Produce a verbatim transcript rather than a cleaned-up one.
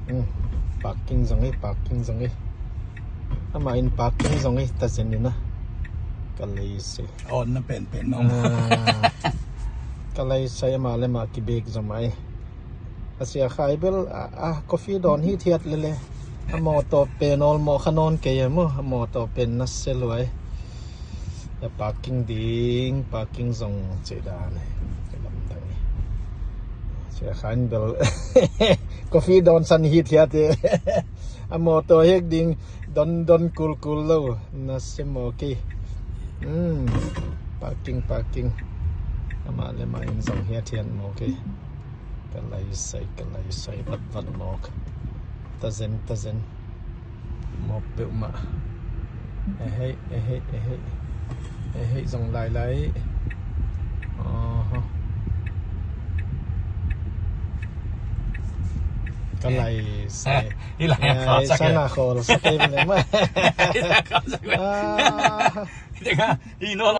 Hmm, parking zong hi, parking zong hi. Amah in parking zong hi, ta zen in a. Ka lei sei. On na pen pen no. Ah, ka lei sei amah le amah kibek zong mah hi. A sia khai bel a, a coffee dawn hi thiat lele. A mawtaw pen awlmawh kha nawn kei a maw. A mawtaw pen na se luai. A parking ding, parking zong cih dan hi. Ka lamdang hi. Sia khan bel coffee dawn san hi thiat hi. A mawtaw hek ding don don kul kul lo. Na se maw kei. Hmm. Parking, parking. Amah le amah in zong hi a thian maw kei. Ka lei sei, ka lei sei vat vat mawk. Ta zen, ta zen. Mawk peuhmah. Ehei, ehei, ehei. Ehei zong lai lai. Oho. Ka lei sei. Hi lai a khawl sak e. Sana khawl sak e mene ma. Hi lai a khawl sak e. Ah. Teka, hi no.